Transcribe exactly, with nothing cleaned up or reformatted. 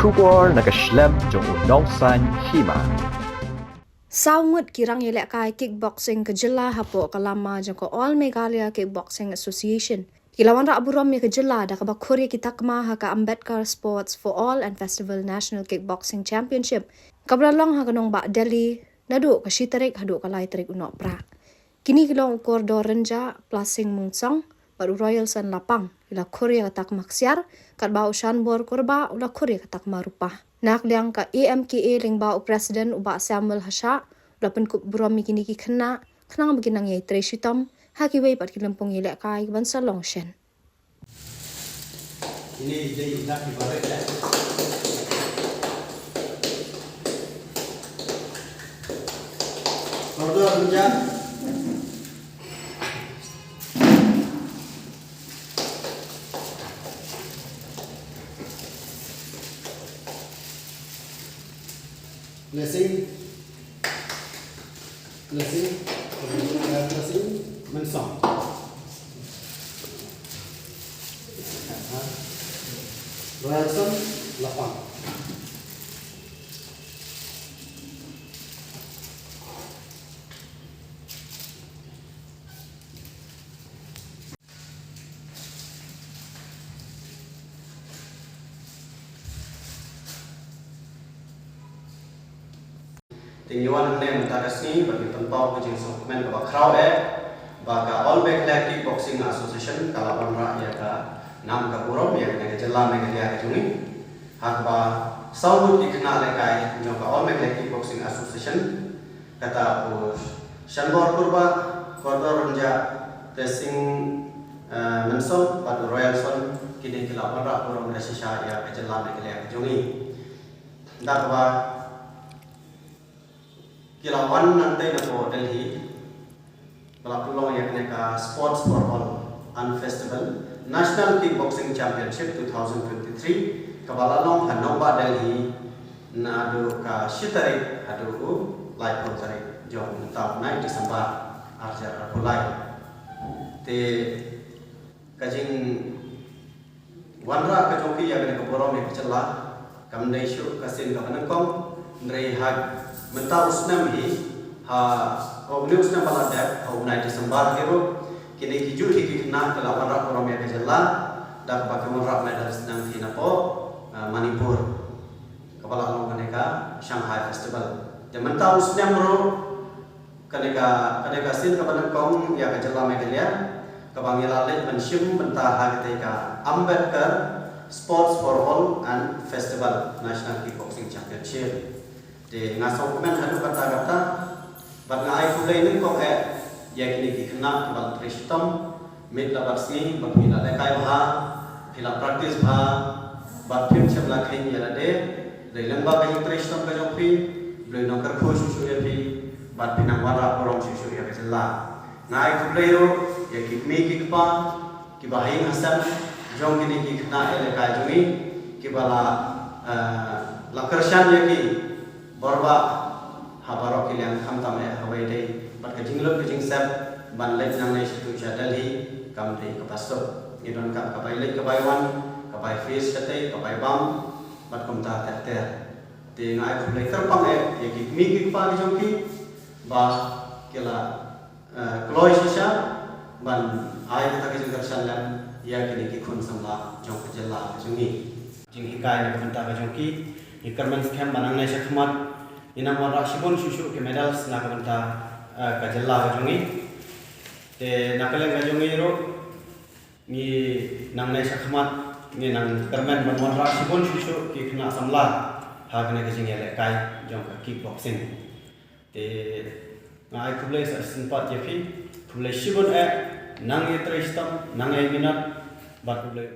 Khubor na ka shlem jong u nongsan hima. Saw ngut ki rang ïalehkai kickboxing ka jylla hapoh ka lama jong ka All Meghalaya Kickboxing Association ki la wanrah burom ïa ka jylla da kaba khur ïa ki takma ha ka Ambedkar Sports for All and Festival National Kickboxing Championship kaba la long ha ka nongbah Delhi naduh ka shi tarik haduh ka lai tarik u Nohprah. Kine ki long u Kordor Rynjah, Plasing Mungsong bad u Royalson Lapang ki la khur ïa ka takma ksiar, katba u Shanbor Kurbah u la khur ïa ka takma rupa. Na ka liang ka A M K A lyngba u President u Bah Samuel Hashah u la pynkup burom ïa kine ki khynnah khnang ba kin nang ïai trei shitom ha kiwei pat ki lympung ïalehkai ban sa long shen. Ini dei dak ki barek, eh. Kordor Rynjah. Blessing. Blessing. Eh, Blessing Mensong. Royalson Lapang. Te ngi wan hangne mynta ka sngi ba ngin pynpaw ka jingsngewkmen kaba khraw eh ba ka All Meghalaya Kickboxing Association ka la wanrah ïa ka nam ka burom ïa kane ka jylla Meghalaya ka jong ngi. Ha kaba saw ngut ki khynnah lehkai jong ka All Meghalaya Kickboxing Association, kata u Shanbor Kurbah, Kordor Rynjah, Blessing, eh, Mensong bad u Royalson, kine ki la wanrah burom da shisha ïa ka jylla Meghalaya ka jong ngi. Da kaba ki la wan nangtei napoh Delhi ba la pynlong ïa kane ka Sports for All and Festival National Kickboxing Championship two thousand twenty-three, kaba la long ha nongbah Delhi naduh ka shi tarik haduh u laiphew tarik jong mynta u bnai December arhajar arphew lai. Te ka jingwanrah ka jong ki ïa kane ka burom ïa ka jylla kam dei shuh ka sien kaba nyngkong, hynrei ha mynta u snem hi, ha, oh, une u snem ba la dep, ha u bnai December hi ruh, kine ki juh hi ki khynnah ki la wanrah burom ïa ka jylla da kaba ki wanrah medal sdang hi napoh, eh, Manipur, kaba la long kane ka Shanghai Festival. Te mynta u snem ruh kane ka, kane ka sien kaba nyngkong ïa ka jylla Meghalaya kaba ngi la leit ban shim bynta ha katei ka Ambedkar Sports for All and Festival National Kickboxing Championship. Te nga sngewkmen haduh katta katta bad nga ai khublei nyngkong eh ïa kine ki khynnah kiba la trei shitom miet la bad sngi ba phi la lehkai bha, phi la practice bha bad phim shym la kheiñ ïa lade. Dei lyngba ka jingtrei shitom ka jong phi, U Blei un nang kyrkhu shuh shuh ïa phi bad phin nang wanrah burom shuh shuh ïa ka jylla. Nga ai khublei ruh ïa ki kmie ki kpa kiba ha ïing ha sem jong kine ki khynnah ïalehkai jong ngi kiba la, eh, la kyrshan ïa ki bor ba ha baroh ki liang, khamtam eh ha wei dei bad ka jinglut ka jingsep ban leit nangne sha tu sha Delhi kam dei kaba suk. Ngi donkam ka bai leit ka bai wan, ka bai fees shatei, ka bai bam bad kumta ter ter. Te nga ai khublei kyrpang eh ïa ki kmie ki kpa ki jong ki ba ki la, eh, kloi shisha ban ai kata ka jingkyrshan lem ïa kine ki khun samla jong ka jylla ka jong ngi. Jinghikai na ka bynta ka jong ki, ngi kyrmen skhem ba nangne sha khmat ngin nang wanrah shibun shuh shuh ki medals na ka bynta, eh, ka jylla ka jong ngi. Te na ka liang ka jong ngi ruh ngi nangne sha khmat ngin nang kyrmen ban wanrah shibun shuh shuh ki khynnah samla ha kane ka jingïalehkai jong ka kickboxing. Te nga ai khublei sa shisien pat ïa phi, khublei shibun eh, nang ïatrei shitom, nang ïai minot bad khublei.